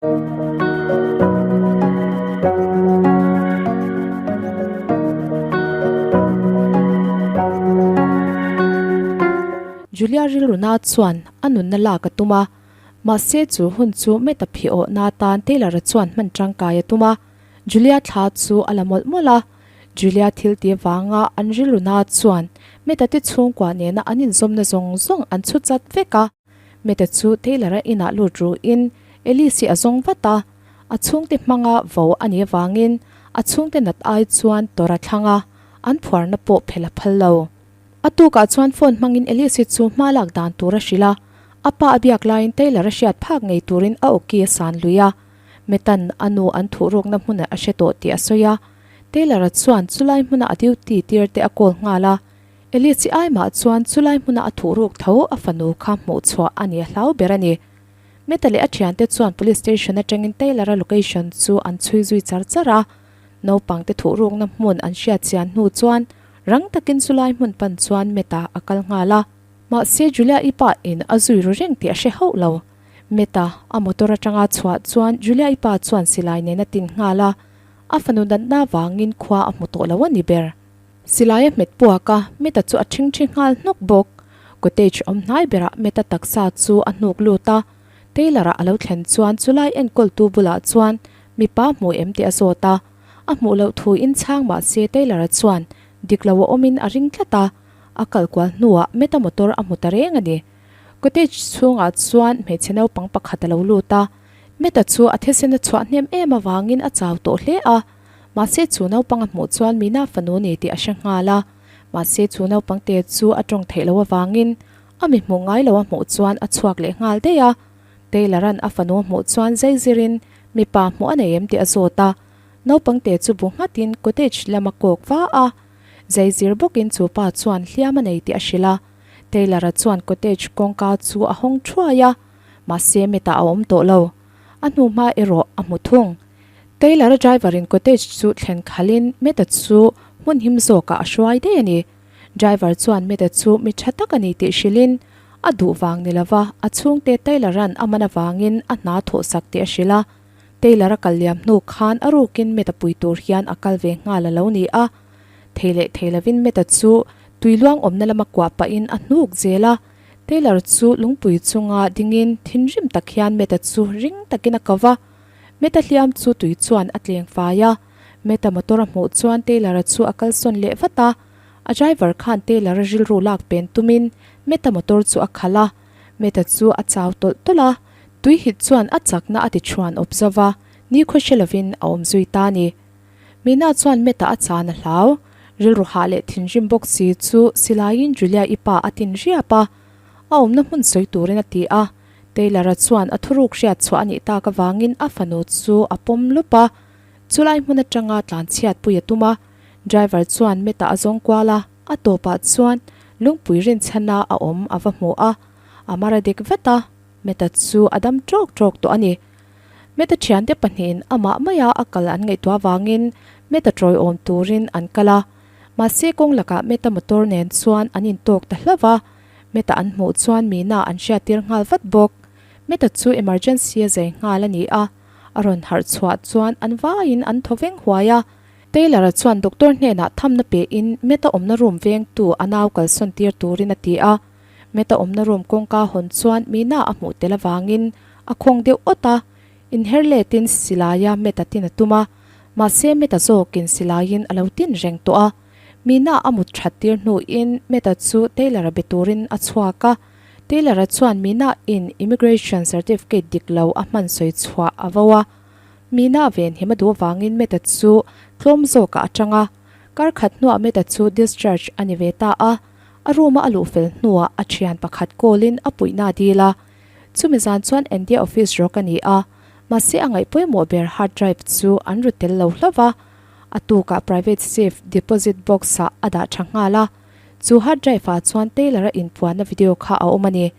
Julia rilruna chuan a nunna lak a tum a, mahse chu hun chu Meta phiawhna atan Taylor-a chuan hman tangkai a tum a, Julia thla chu a la mawlh mawlh a. Julia thil ti vanga an rilruna chuan Meta te chhungkua nena an inzawmna zawng zawng an chhu chat vek a. Meta chu Taylor-a inah lut ruhin Elise-i a zawng vat a, a chhungte hmanga vo a nih avangin a chhungte nat ai chuan tawrh a thlang a, an phuarna pawh phel a phal lo. A tukah chuan phone hmangin Elise-i chu hma lak dan tur a hrilh a, a pa a biak laiin Taylor-a hriat phak ngei turin a awki a san lui a, Meta'n a nu an thuhrukna hmunah a hre tawh tih a sawi a, Taylor-a chuan chulai hmuna a duty tir te a call nghal a, Elise aimah chuan chulai hmuna a thuhruk tho a fanu kha hmuh chhuah a ni a hlau ber a ni. Meta leh a thiante chuan police station atangin Taylor-a location chu an chhui zui char char a, naupangte thuhrukna hmun an hriat chian hnu chuan rang takin chulai hmun pan chuan Meta a kal nghal a. Mahse Julia-i pa in a zui ru reng tih a hre hauh lo. Meta a motor atanga chhuah chuan Julia-i pa chuan silai nen a tin nghal a, a fanu natna vangin khua a hmu tawh lo a ni ber. Silai a hmet puak a, Meta chu a ṭhingṭhi nghal hnawk bawk. Cottage awm hnai berah Meta taksa chu a hnuk lut a, Taylor-a a lo thlen chuan chulai enkawltu bulah chuan mipa hmu em tih a zawt a, a hmuh loh thu in chhang mah se Taylor-a chuan dik lo a awmin a ring tlat a, a kal kual hnuah Meta motor a hmu ta reng a ni. Cottage chhungah chuan hmeichhe naupang pakhat a lo lut a, Meta chu a thisen a chhuah hnem em avangin a chau tawh hle a. Mahse chu naupang a hmuh chuan Mina fanu ni tih a hre nghal a, mahse chu naupang te chu a tawng theih loh avangin a mi hmuh ngai lo a hmuh chuan a chhuak leh nghal daih a. Taylor-a'n a fanu a hmuh chuan zai zirin mipa hmuh a nei em tih a zawt a, naupang te chu bu nghatin cottage lam a kawk va a. Zai zir bawkin chu pa chuan hliam a nei tih a hrilh a. Taylor-a chuan cottage kawngka chu a hawng thuai a, mahse Meta a awm tawh lo. A hnu hma erawh a hmu thung. Taylor-a driver in cottage chu thlen khalhin Meta chu hmun him zawkah a hruai daih a ni. Driver chuan Meta chu mi tha tak a ni tih hrilhin a duh vang ni lova a chhungte Taylor-a'n a man avangin a hna thawhsak tih a hrilh a. Taylor-a kal liam hnu khan a rukin Meta pui tur hian a kal ve nghal a lo ni a. Thei leh thei lovin Meta chu tui luang awmna lama kuah pahin a hnuk zel a. Taylor chu lungpui chunga dingin thinrim tak hian Meta chu ring takin a ko va. Meta hliam chu tui chuan a tleng fai a, Meta motor a hmuh chuan Taylor-a chu a kalsawn leh vat a, a driver khan Taylor-a rilru lak pen tumin Meta motor chu a khalh a, Meta chu a chau tawlh tawlh a, tui hit chuan a chakna a ti chhuan awp zo va, nikhua hre lovin a awm zui ta a ni. Mina chuan Meta a chan a hlau, rilru hah leh thinrim bawk si chu silaiin Julia-i pa a tin riap a, a awmna hmun sawi turin a ti a, Taylor-a chuan a thuruk hriat chhuah a nih tak avangin a fanu chu a pawm lup a, chulai hmun atanga tlanchhiat pui a tum a. Driver chuan Meta a zawng kual a, a tawpah chuan lungpui rinchhana a awm a va hmu a, a mar a dik vat a, Meta chu a dam tawk tawk tawh a ni. Meta thiante pahnihin amah maia a kal an ngaihtuah avangin Meta tawiawm turin an kal a, mahse kawng lakah Meta motor nen chuan an intawk ta hlauh a. Meta an hmuh chuan Mina an hriattir nghal vat bawk. Meta chu emergency a zai nghal a ni a, a rawn harh chhuah chuan an vaiin an thaw veng huai a. Taylor-a chuan doctor hnenah thamna pein Meta awmna room vengtu a nau kalsawn tir turin a ti a. Meta awmna room kawngka hawn chuan Mina a hmuh tel avangin a khawng deuh awt a, inher letin silaia Meta tin a tum a, mahse Meta zawkin silaiin a lo tin reng tawh a. Mina a mut that tir hnuin Meta chu Taylor-a be turin a chhuak a. Taylor-a chuan Mina in immigration certificate dik lo a hman sawi chhuah a vo a. Mina ven him a duh avangin Meta chu tlawm zawkah a tang a. Kar khat hnuah Meta chu discharge a ni ve ta a. A room-a a luh fel hnuah a thian pakhat call-in a puihna a dil a. Chumi zan chuan India office rawk a ni a, mahse a ngaih pawimawh ber hard drive chu an ru tel lo hlauh va. A tukah private safe deposit box ah a dah tha nghal a, chu hard drive ah chuan Taylor-a inpuanna video kha a awm a ni.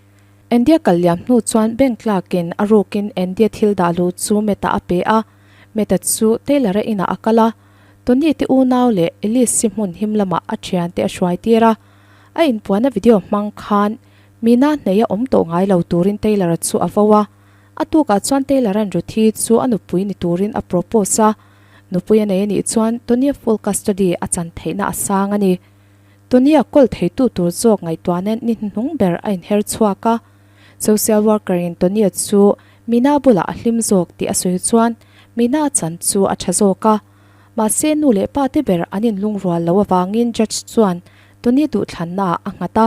Andy-a kal liam hnu chuan bank clerk in a rukin Andy-a thil dah luh chu Meta a pe a, Meta chu Taylor-a inah a kal a, Tony te unau leh Elise-i hmun him lamah a thiante a hruai tir a. A inpuanna video hmang khan Mina hneia awm tawh ngai lo turin Taylor-a chu a vo a. A tukah chuan Taylor-a'n Ruthi chu a nupui ni turin a propose a, nupui a nei a nih chuan Tony-a full custody a chan theihna a sang a ni. Tony-a kawl theitu tur zawk ngaihtuahna ni hnuhnung ber a inher chhuak a. Social worker-in Tony-a chu Mina bulah a hlim zawk tih a sawi chuan Mina a chan chu a tha zawk a. Mahse nu leh pa te ber an inlungrual lo avangin judge chuan Tony duhthlannaah a nghat a.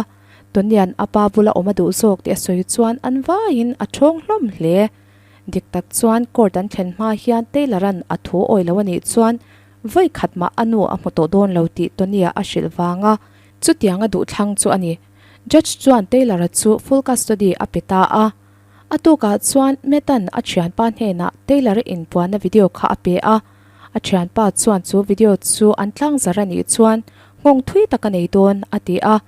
Tonian a pa bula awm a duh zawk tih a sawi chuan an vaiin a thawng hlawm hle. Dik tak chuan court an thlen hma hian Taylor-a'n a thu awi lo a nih chuan vawi khat mah a nu a hmu tawh dawn lo tih Tony-a a hrilh vanga chutiang a duhthlang chu a ni. Judge chuan Taylor-a chu full custody a pe ta a. A tukah chuan Matt-a'n a thianpa hnenah Taylor-a inpuanna video kha a pe a. A thianpa chuan chu video chu an tlangzar a nih chuan nghawng thui tak a nei dawn a ti a.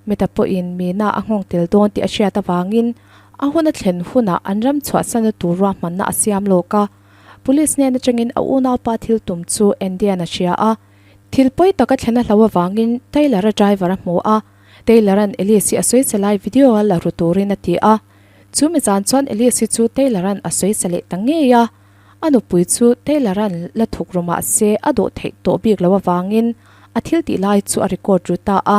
Meta pawhin Mina a nghawng tel dawn tih a hriat avangin a hun a thlen hunah an ram chhuahsanna tur ruahmanna a siam lawk a. Police hnen atangin a unaupa thil tum chu Andy-a'n a hria a. Thil pawi tak a thlen a hlo avangin Taylor-a driver a hmu a. Taylor-a'n Elise-i a sawi che lai video a la ru turin a ti a. Chu mi zan chuan Elise-i chu Taylor-a'n a sawi che leh ta ngei a. A nupui chu Taylor-a'n la thuk ru mah se a dawh theih tawh bik loh avangin a thil tih lai chu a record ru ta a.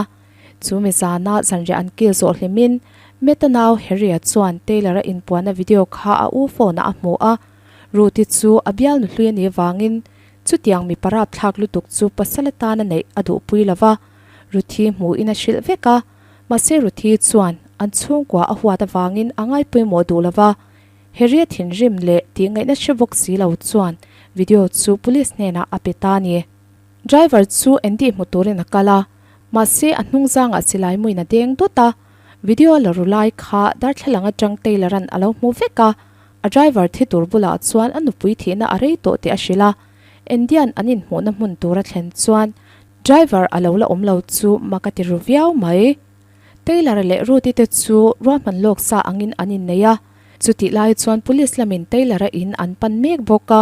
Chu mi zana zanriah an kil zawh hlimin Meta nau Harry-a chuan Taylor-a inpuanna video kha a u phone-ah a hmu a. Ruth-i chu a bial nuhlui a nih avangin chutiang mipa rapthlak lutuk chu pasal atana neih a duhpui lo va, Ruth-i hmuhin a hrilh vek a. Mahse Ruth-i chuan an chhungkua a huat avangin a ngaipawimawh duh lo va. Harry-a thinrim leh tih ngaihna hre bawk si lo chuan video chu police hnenah a pe ta a ni. Driver chu Andy hmu turin a kal a, mahse a hnung zangah silai muin a deng dawt a, video la ru lai kha darthlalang atang Taylor-a'n a lo hmu vek a, a driver thi tur bulah chuan a nupui thihna a rei tawh tih a hrilh a, Andy-a'n an inhmuhna hmun tur a thlen chuan driver a lo la awm lo chu mak a ti ru viau mai. Taylor leh Ruth-i te chu ruahman lawk sa angin an innei a, chutih lai chuan police lamin Taylor-a in an pan mek bawk a.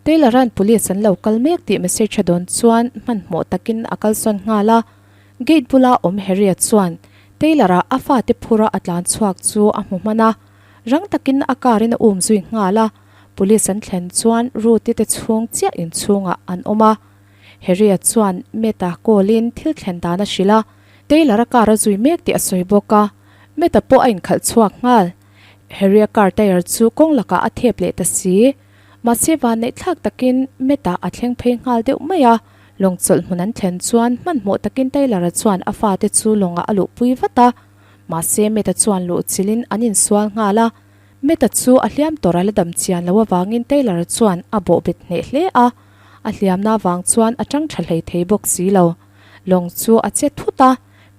Taylor-a'n police an lo kal mek tih message a dawn chuan hmanhmawh takin a kalsawn nghal a. Gate bula awm Harry-a chuan Taylor-a a fate phura a tlan chhuak chu a hmu hman a, rang takin a car in a um zui nghal a. Police an thlen chuan Ruth-i te chhung chiah inchhungah an awm a. Harry-a chuan Matt-a call-in thil thlen dan a hrilh a, Taylor-a car a zui mek tih a sawi bawk a. Matt-a pawh a inkhalh chhuak nghal. Harry-a car tyre chu kawng lakah a thep leh ta si. Mahse vanneih thlak takin Meta a thleng phei nghal deuh mai a, lawng chawlh hmun an thlen chuan hmanhmawh takin Taylor-a chuan a fate chu lawngah a luhpui vat a. Mahse Meta chuan luh chilhin an insual nghal a, Meta chu a hliam tawr a la dam chian loh avangin Taylor-a chuan a bawh bet hneh hle a, a hliamna avang chuan a tang tha hlei thei bawk si lo. Lawng chu a che thut a,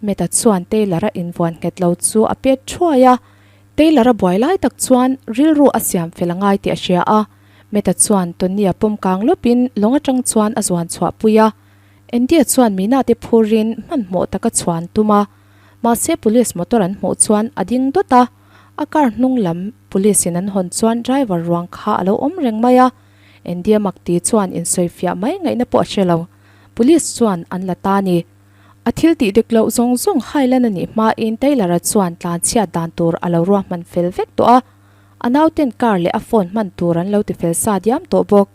Meta chuan Taylor-a invuan nghet lo chu a pet thuai a. Taylor-a buai lai tak chuan rilru a siam fel a ngai tih a hria a, Meta chuan Tony-a pawm kang lawpin lawng atang chuan a zuan chhuah pui a. Andy-a chuan Mina te phurin hmanhmawh taka chhuan tum a, mahse police motor an hmuh chuan a ding dawt a, a car hnung lam police in an hawn chuan driver ruang kha a lo awm reng mai a. Andy-a makti chuan insawifiah mai ngaihna pawh a hre lo, police chuan an la ta a ni. A thil tih dik loh zawng zawng hailan a nih hmain Taylor-a chuan tlan chhiat dan tur a lo ruahman fel vek tawh a, a nauten car leh a phone hman tur an lo ti fel sa diam tawh bawk.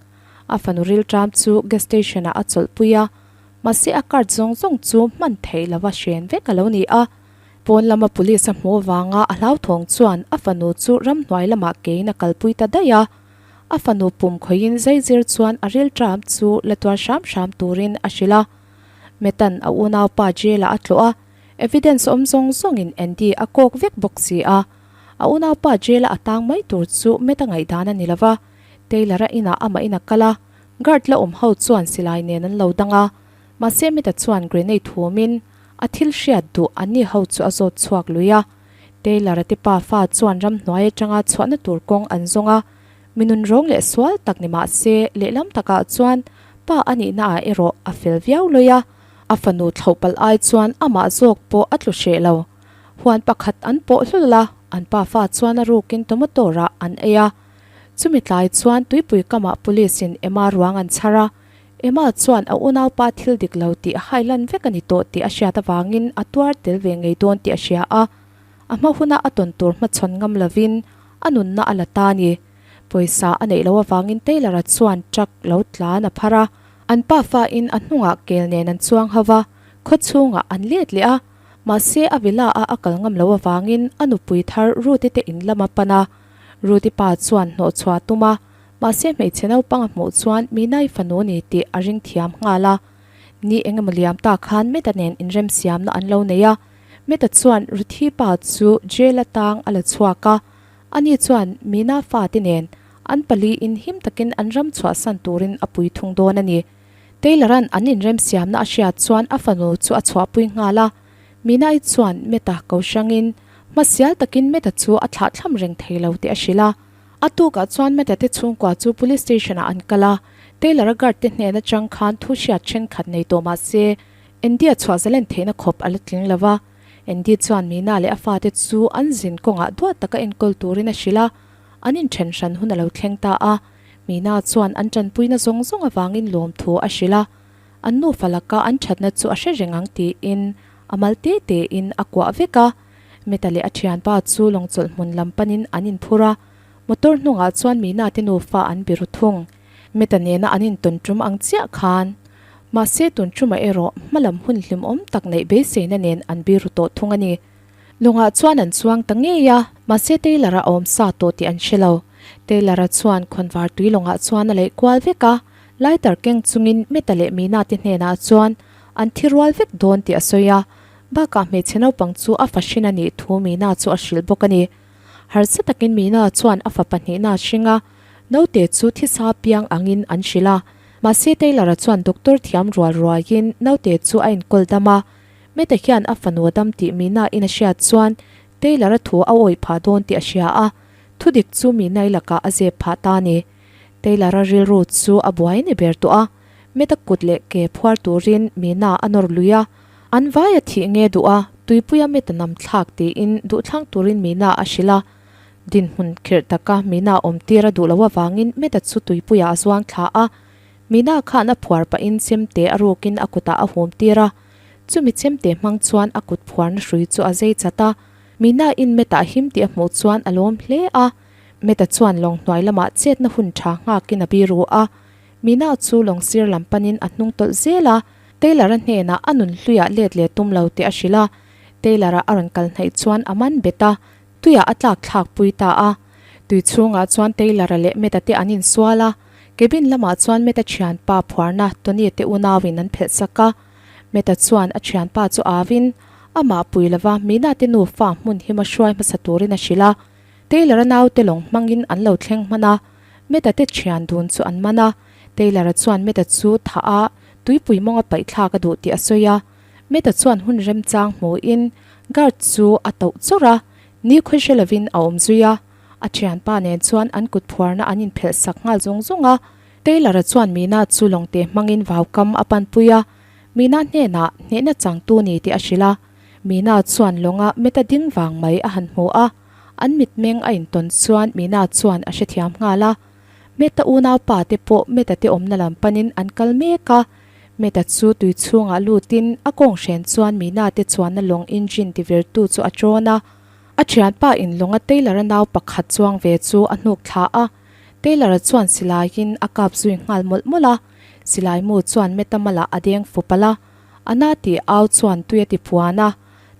A fanu rilṭam chu gas station-ah a chawlhpui a, mahse a card zawng zawng chu hman theih lova hren vek a lo ni a. Pawn lama police a hmuh avanga a hlauthawng chuan a fanu chu ramhnuai lamah kein a kalpui ta daih a. A fanu pum khawihin zaizir chuan a rilṭam chu la tuar hram hram turin a hrilh a. Metan a unaupa jail-ah a tlawh a, evidence awm zawng zawngin Andy a kawk vek bawk si a. A unaupa jail-a a tang mai tur chu Meta ngaihdan a ni lo va, Taylor-a inah amahin a kal a, guard la awm ho chuan silai nen an lo dang a, mahse Meta chuan grenade humin a thil hriat duh anni ho chu a zawt chhuak lui a. Taylor-a te pa fa chuan ramhnuai atanga chhuahna tur kawng an zawng a, Mi nun rawng leh sual tak ni mah se, lehlam takah chuan pa a nihnaah erawh a fel viau lawi a, a fanu thlauh palh ai chuan amah zawk pawh a tlu hreh lo. Huan pakhat an pawh hlul a, an pa fa chuan a rukin tomato rah an ei a. Chumi tlai chuan tuipui kamah police in Emma ruang an chhar a, Emma chuan a unaupa thil dik lo tih hailan vek a ni tawh tih a hriat avangin a tuar tel ve ngei dawn tih a hria a, a hma huna a tawn tur hmachhawn ngam lovin. A nunna a la ta a ni. Pawisa a neih loh avangin Taylor-a chuan truck lo tlan a phar a. An pafa in a hnungah kel nen an chuang ho va, khaw chhungah an let leh a. Mahse a villa a a kal ngam loh avangin a nupui thar Ruth-i te in lam a pan a. Ruth-i pa chuan hnawhchhuah a tum a, mahse hmeichhe naupang a hmuh chuan Minai fanu ni tih a ring thiam nghal a. Ni engemaw liam ta khan Meta nen inremsiamna an lo nei a, Meta chuan Ruthi pa chu jail atang a la chhuak a, ani chuan Mina fate nen an paliin him takin an ram chhuahsan turin a pui thung dawn a ni. Taylor-a'n an inremsiamna a hriat chuan a fanu chu a chhuahpui nghal a, Mina-i chuan Meta ko hrangin hmasial takin Meta chu a thlahthlam reng thei lo tih a hrilh a. A tukah chuan Meta te chhungkua chu Police Station-ah an kal a, Taylor-a guard te hnen atang khan thu hriat thenkhat nei tawh mah se, Andy-a chhuah zalen theihna khawp a la tling lo va. Andy chuan Mina leh a fate chu an zin kawngah duat taka enkawl turin a hrilh a, an inthen hran hun a lo thleng ta a. Mina chuan an tanpuina zawng zawng avangin lawmthu a hrilh a, an nufa laka an thatna chu a hre reng ang tiin a mal te tein a kuah vek a. Meta leh a thianpa chu lawngchawlh hmun lam panin an inphur a, motor hnungah chuan Mina te nufa an biru thung. Meta nena an intawn tum ang chiah khan. Mahse tun tumah erawh hmalam hun hlimawm tak neih beiseina nen an biru tawh thung a ni. Lawngah chuan an chuang ta ngei a, mahse Taylor-a a awm sa tawh tih an hre lo. Taylor-a chuan khawnvar tui lawngah chuan a leih kual vek a, lighter keng chungin Meta leh Mina te hnenah chuan an thi rual vek dawn tih a sawi a, bakah hmeichhe naupang chu a fa hrin a nih thu Mina chu a hrilh bawk a ni. Harsa takin Mina chuan a fa pahnihna a hring a, naute chu thisa piang angin an hrilh a, mahse Taylor-a chuan doctor thiam rual ruaiin naute chu a enkawl dam a, Meta hian a fanu a dam tih Mina in a hriat chuan Taylor-a thu a awih phah dawn tih a hria a, thudik chu Mina-i lakah a zep phah ta a ni. Taylor-a rilru chu a buai ni ber tawh a, Meta kut leh ke phuar turin Mina a nawr lui a, an vai a thih nge duh a, tuipuia Meta nam thlak tiin duhthlang turin Mina a hrilh a. Dinhmun khirh taka Mina awm tir a duh loh avangin Meta chu tuipuiah a zuang thla a, Mina khan a phuar pahin chemte a rukin a kutah a hum tir a, Chumi chemte hmang chuan a kut phuarna hrui chu a zei chat a, Mina in Meta a him tih a hmuh chuan a lawm hle a. Meta chuan lawng hnuai lamah chetna hun tha nghakin a biru a. Mina chu lawng sir lam panin a hnung tawlh zel a, Taylor-a hnenah a nun hluiah let leh tum lo tih a hrilh a. Taylor-a a rawn kal hnaih chuan a man bet a, tuiah a tlak thlak pui ta a. Tui chhungah chuan Taylor-a leh Meta te an insual a, cabin lamah chuan Meta thianpa phuarna Tony te unauin an phelh sak a. Meta chuan a thianpa chu auin, amah pui lova Mina te nufa hmun hima hruai hmasa turin a hrilh a. Taylor-a naute lawng hmangin an lo thleng hman a, Meta te thian dun chu an man a. Taylor-a chuan Meta chu thah a, tuipui mawnga paihthlak a duh tih a sawi a. Meta chuan hun remchang hmuin guard chu a tauh chawrh a, ni khawi hre lovin a awm zui a. A thianpa nen chuan an kut phuarna an inphelh sak nghal zung zung a. Taylor-a chuan Mina chu lawngte hmangin vaukam a panpui a, Mina hnenah hnehna changtu ni tih a hrilh a. Mina chuan lawnga Meta ding vang mai a han hmu a, an mitmeng a intawn chuan Mina chuan a hrethiam nghal a. Meta unaupa te pawh Meta te awmna lam panin an kal mek a. Meta chu tui chhungah lutin a kawng hren chuan Mina te chuanna lawng engine tivirtu chu a ṭawn a. A ṭhianpa in lawnga Taylor-a nau pakhat chuang ve chu a hnuk thla a. Taylor-a chuan silaiin a kap zui nghal mawlh mawlh a, silai mu chuan Meta malah a deng fu palh a, a na tih au chuan tui a ti phuan a.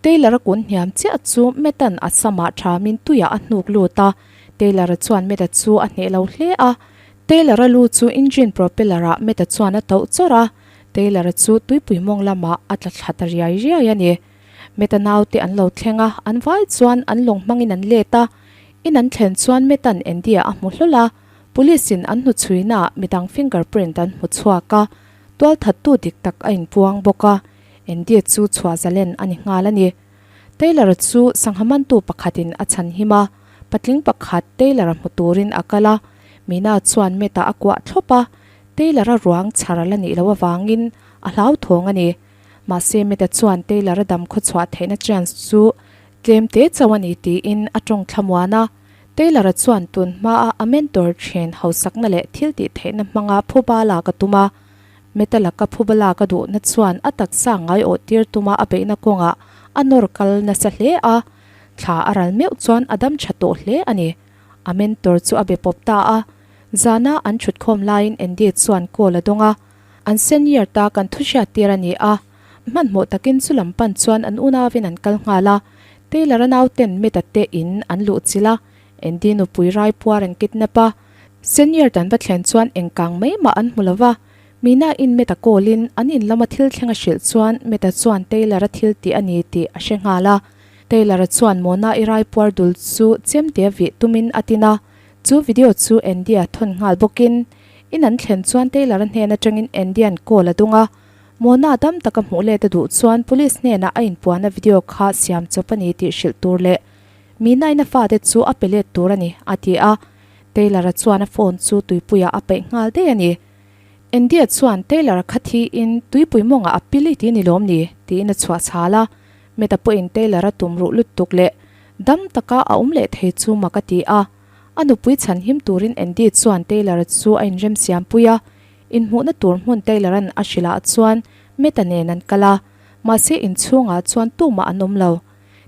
Taylor-a kun hniam chiah chu Meta'n a samah thamin tuiah a hnuk lut a, Taylor-a chuan Meta chu a hneh lo hle a. Taylor-a lu chu engine propeller-ah Meta chuan a tauh chawrh a, Taylor-a chu tuipui mawng lamah a tla thla ta riai riai a ni. Meta naute an lo thleng a, an vai chuan an lawng hmangin an let a. In an thlen chuan Metan Andy-a a hmu hlawl a, Police in an hnuchhuinaah midang finger print an hmu chhuak a, tualthattu dik tak a inpuang bawk a, Andy chu chhuah zalen a ni nghal a ni. Taylor-a chu sangha mantu pakhatin a chhan him a, patling pakhat Taylor-a hmu turin a kal a, Mina chuan Meta a kuah thlawp a, Taylor-a ruang chhar a la nih loh avangin a hlauthawng a ni. Mahse Meta chuan Taylor-a dam khawchhuah theihna chance chu Tlem te chauh a ni tiin a tawng thlamuan a. Taylor-a chuan tun hmaa a mentor thin hausakna leh thil tih theihna hmanga phuba lak a tum a. Meta laka phuba lak a duhna chuan a taksa ngaiawh tir tuma a beihna kawngah a nawr kal nasa hle a. Thla a ral meuh chuan a dam tha tawh hle a ni. A mentor chu a be pawp ta a. Zana an thutkhawm laiin Andy chuan call a dawng a. An senior ta kan thu hriat tir a ni a. Hmanhmawh takin chu lam pan chuan an unauin an kal nghal a. Taylor-a nauten Meta te in an luh chilh a. Andy nupui rai puar an kidnap a. Senior dan va thlen chuan engkang mai mah an hmu lo va. Mina in Meta call in an in lama thil thleng a hrilh chuan Meta chuan Taylor-a thil tih a ni tih a hre nghal a. Taylor-a chuan Mona i rai puar dul chu chemte vih tumin a tin a, chu video chu Andy-a thawn nghal bawkin in an thlen chuan Taylor-a hnen atangin Andy-a'n call a dung a. Mona dam taka hmuh let a duh chuan police hnenah a inpuanna video kha siam chawp a ni tih hrilh tur leh Mina-in a fate chu a pe let tur a ni, a ti a. Taylor-a chuan a phone chu tuipuiah a peih nghal daih a ni. India chuan Taylor-a kha thiin tuipui mawngah a pil i ti ni lawm ni? tiin a chhuah chhal a. Meta pawhin Taylor-a tum ruh lutuk leh dam taka a awm leh thei chu mak a ti a. A nupui chhan him turin Andy chuan Taylor-a chu a inremsiam pui a. Inhmuhna tur hmun Taylor-a'n a hrilhah chuan Meta nen an kal a, mahse inchhungah chuan tumah an awm lo.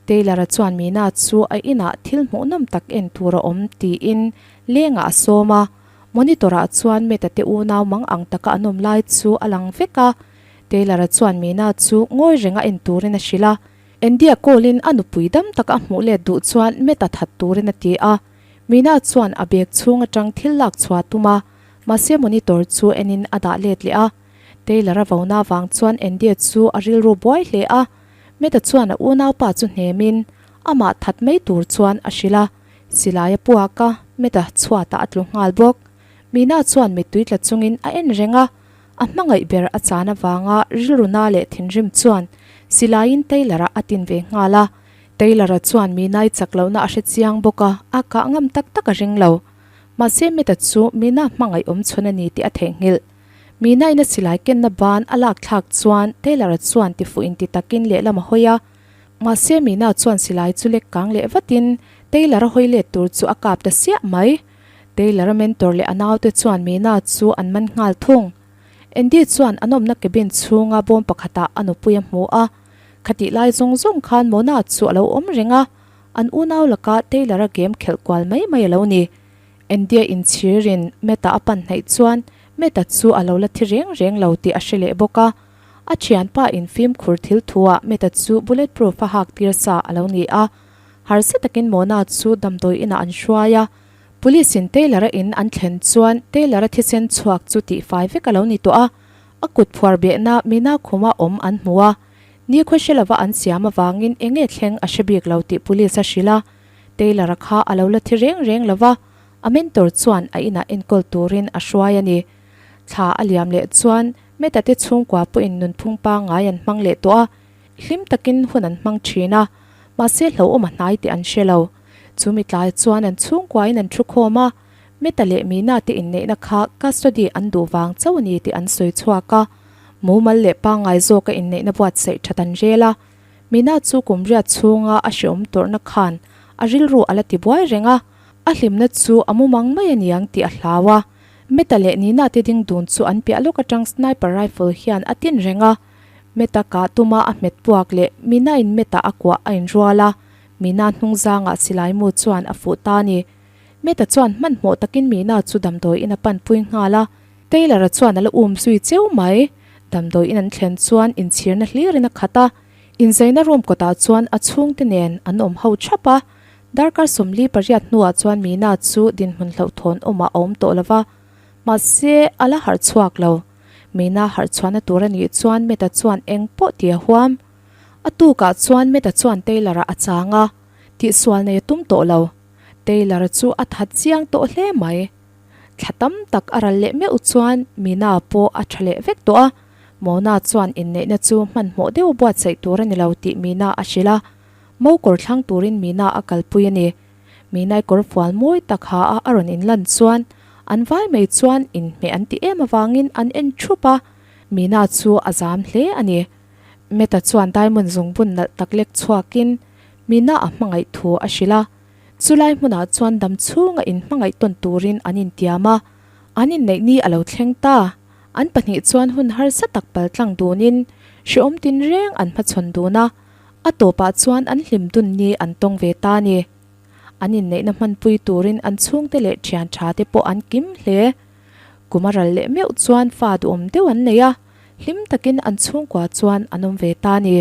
Taylor-a chuan Mina chu a inah thil hmuhnawm tak en tur a awm tiin lengah a sawm a. Monitor-ah chuan Meta te unau mang ang taka an awm lai chu a lang vek a. Taylor-a chuan Mina chu ngawi renga en turin a hrilh a. Andy-a call-in a nupui dam taka a hmuh let duh chuan Meta that turin a ti a. Mina chuan a bag chhung atang thil lak chhuah a tum a, mahse monitor chu enin a dah let leh a. Taylor-a vona vang chuan Andy-a chu a rilru buai hle a. Meta chuan a unaupa chu hnemin amah that mai tur chuan a hrilh a. Silai a puak a, Meta chhuatah a tlu nghal bawk. Mina chuan mittui tla chungin a en reng a, a hmangaih ber a chan avanga rilruna leh thinrim chuan silaiin Taylor-a a tin ve nghal a. Taylor-a chuan Mina-i chak lohna a hre chiang bawk a, a kah ngam tak tak a ring lo. Mahse Meta chu Mina hmangaih awm chhun a ni tih a theihnghilh. Mina-in a silai kenna ban a lak thlak chuan Taylor-a chuan tifuh inti takin lehlam a hawi a. Mahse Mina chuan silai chu lek kang leh vatin Taylor-a hawi let tur chu a kap ta siah mai. Taylor-a mentor leh a naute chuan Mina chu an man nghal thung. Andy chuan an awmna cabin chhunga bawm pakhatah a nupui a hmu a. Khatih lai zawng zawng khan Mona chu a lo awm reng a, an unau laka Taylor-a game khelh kual mai mai a lo ni. Andy-a inchhirin Matt-a a pan hnaih chuan Matt-a chu a lo la thi reng reng lo tih a hre leh bawk a. A thianpa in fimkhur thil thuah Meta chu bullet proof a hak tir sa a lo ni a. Harsa takin Mona chu damdawi inah an hruai a. Police in Taylor-a in an thlen chuan Taylor-a thisen chhuak chu tihfai vek a lo ni tawh a. A kut phuar behna Mina khuma awm an hmu a. Nikhua hre lova an siam avangin eng nge thleng a hre bik lo tih police a hrilh a. Taylor-a kha a lo la thi reng reng lova, a mentor chuan a inah enkawl turin a hruai a ni. Thla a liam leh chuan Meta te chhungkua pawhin nunphung pangngai an hmang leh tawh a, hlim takin hun an hmang thin a, mahse hlauhawm a hnai tih an hre lo. Chu mi tlai chuan an chhungkuain an thu khawm a, Meta leh Mina te inneihna kha custody an duh vang chauh a ni tih an sawi chhuak a, mumal leh pangngai zawka inneihna buatsaih that an rel a. Mina chu kum riat chhunga a hreawm tawrhna khan a rilru a la ti buai reng a, a hlimna chu a mumang mai a niang tih a hlau a. Meta leh Nina te ding dun chu an piah lawk atang sniper rifle hian a tin reng a. Meta kah tuma a hmet puak leh Mina in Meta a kuah a inrual a, Mina hnung zangah silai mu chuan a fuh ta a ni. Meta chuan hmanhmawh takin Mina chu damdawi in a panpui nghal a, Taylor-a chuan a la um zui cheu mai. Damdawi in an thlen chuan inchhirna hlirin a khat a, inzaina room kawtah chuan a chhungte nen an awm ho thap a. Darkar 48 hnuah chuan Mina chu dinhmun hlauhthawn awmah a awm tawh lo va, mahse a la harh chhuak lo. Mina harh chhuahna tur a nih chuan Meta chuan eng pawh ti a huam. A tukah chuan Meta chuan Taylor-a a chang a, tihsual nei a tum tawh lo. Taylor-a chu a that chiang tawh hle mai. Thla tam tak a ral leh meuh chuan Mina pawh a tha leh vek tawh a, Mona chuan inneihna chu hmanhmawh deuh buatsaih tur a ni lo tih Mina a hrilh a. Mo kawr thlang turin Mina a kalpui a ni. Minai kawr fual mawi tak ha a a rawn inlan chuan an vai mai chuan inhmeh an ti em avangin an en thup a, Mina chu a zam hle a ni. Meta chuan diamond zungbun nalh tak lek chhuakin Mina a hmangaih thu a hrilh a, chulai hmunah chuan dam chhunga inhmangaih tawn turin an intiam a, an inneih ni a lo thleng ta. An pahnih chuan hun harsa tak paltlang dunin hrehawm tinreng an hmachhawn dun a. A tawpah chuan an hlim dun ni an tawng ve ta a ni. An inneihna hmanpui turin an chhungte leh thian tha te pawh an kim hle. Kum a ral leh meuh chuan fa duhawm deuh an nei a, hlim takin an chhungkua chuan an awm ve ta a ni.